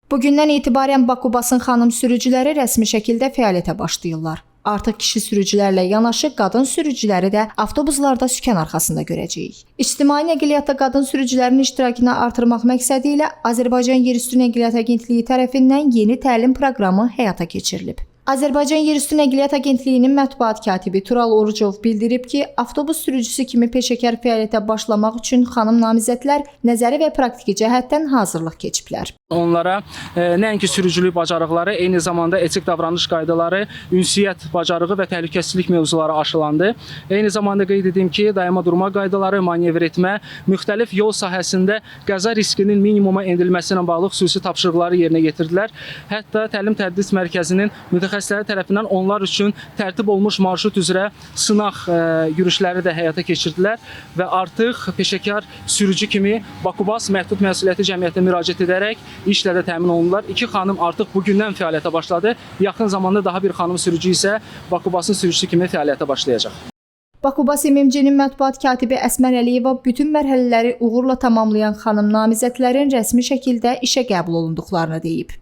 Bugündən etibarən Bakubasın xanım sürücüləri rəsmi şəkildə fəaliyyətə başlayırlar. Artıq kişi sürücülərlə yanaşı qadın sürücüləri də avtobuslarda sükan arxasında görəcəyik. İctimai nəqliyyatda qadın sürücülərin iştirakını artırmaq məqsədi ilə Azərbaycan Yerüstü Nəqliyyat Agentliyi tərəfindən yeni təlim proqramı həyata keçirilib. Azərbaycan Yerüstü Nəqliyyat Agentliyinin mətbuat katibi Tural Orucov bildirib ki, avtobus sürücüsü kimi peşəkar fəaliyyətə başlamaq üçün xanım namizədlər nəzəri və praktiki cəhətdən hazırlıq keçiblər. Onlara nəinki sürücülük bacarıqları, eyni zamanda etik davranış qaydaları, ünsiyyət bacarığı və təhlükəsizlik mövzuları aşılandı. Eyni zamanda qeyd edim ki, dayanma durma qaydaları, manevr etmə, müxtəlif yol sahəsində qəza riskinin minimuma endirilməsi ilə bağlı xüsusi tapşırıqları yerinə yetirdilər. Hətta təlim tədris mərkəzinin mütəxəssisləri tərəfindən onlar üçün tərtib olunmuş marşrut üzrə sınaq yürüşləri də həyata keçirdilər və artıq peşəkar sürücü kimi Bakubas məhdud məsuliyyətli cəmiyyətinə müraciət edərək işlə də təmin olundular. İki xanım artıq bu gündən fəaliyyətə başladı. Yaxın zamanda daha bir xanım sürücü isə Bakubasın sürücüsü kimi fəaliyyətə başlayacaq. Bakubas MMC-nin mətbuat katibi Əsmər Əliyeva bütün mərhələləri uğurla tamamlayan xanım namizədlərin rəsmi şəkildə işə qəbul olunduqlarını deyib.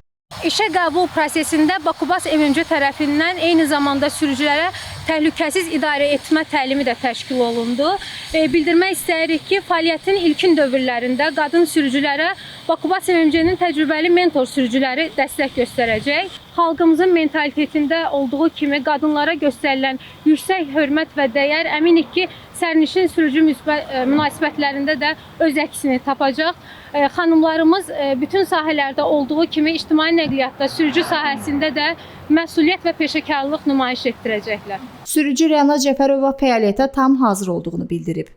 İşə qəbul prosesində Bakubas MMC tərəfindən eyni zamanda sürücülərə təhlükəsiz idarə etmə təlimi də təşkil olundu. Bildirmək istəyirik ki, fəaliyyətin ilkin dövrlərində qadın sürücülərə Bakubas MMC-nin təcrübəli mentor sürücüləri dəstək göstərəcək. Xalqımızın mentalitetində olduğu kimi qadınlara göstərilən yüksək hörmət və dəyər əminik ki, sərnişin sürücü münasibətlərində də öz əksini tapacaq. Xanımlarımız bütün sahələrdə olduğu kimi ictimai nəqliyyatda, sürücü sahəsində də məsuliyyət və peşəkarlıq nümayiş etdirəcəklər. Sürücü Rəna Cəfərova fəaliyyətə tam hazır olduğunu bildirib.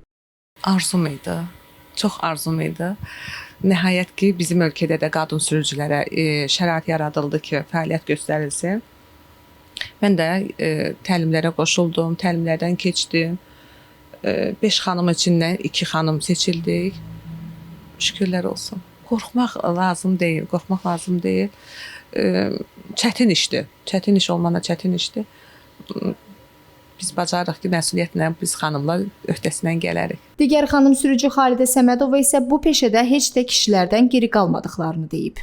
Arzum idi. Çox arzum idi. Nəhayət ki, bizim ölkədə də qadın sürücülərə şərait yaradıldı ki, fəaliyyət göstərilsin. Mən də təlimlərə qoşuldum, təlimlərdən keçdim. 5 xanım içindən 2 xanım seçildik. Şükürlər olsun. Qorxmaq lazım deyil, qorxmaq lazım deyil. Çətin işdir. Çətin iş olmana çətin işdir. Biz bacarırıq ki, məsuliyyətlə biz xanımlar öhdəsindən gələrik. Digər xanım sürücü Xalidə Səmədova isə bu peşədə heç də kişilərdən geri qalmadıqlarını deyib.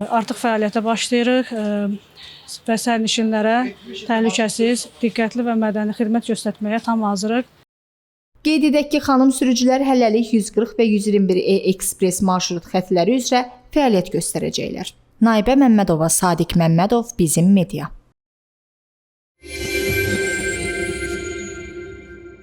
Artıq fəaliyyətə başlayırıq və sərnişinlərə təhlükəsiz, diqqətli və mədəni xidmət göstərməyə tam hazırıq. Qeyd edək ki, xanım sürücülər hələlik 140 və 121E ekspres marşrut xətləri üzrə fəaliyyət göstərəcəklər. Naibə Məmmədova, Sadiq Məmmədov, Bizim Media.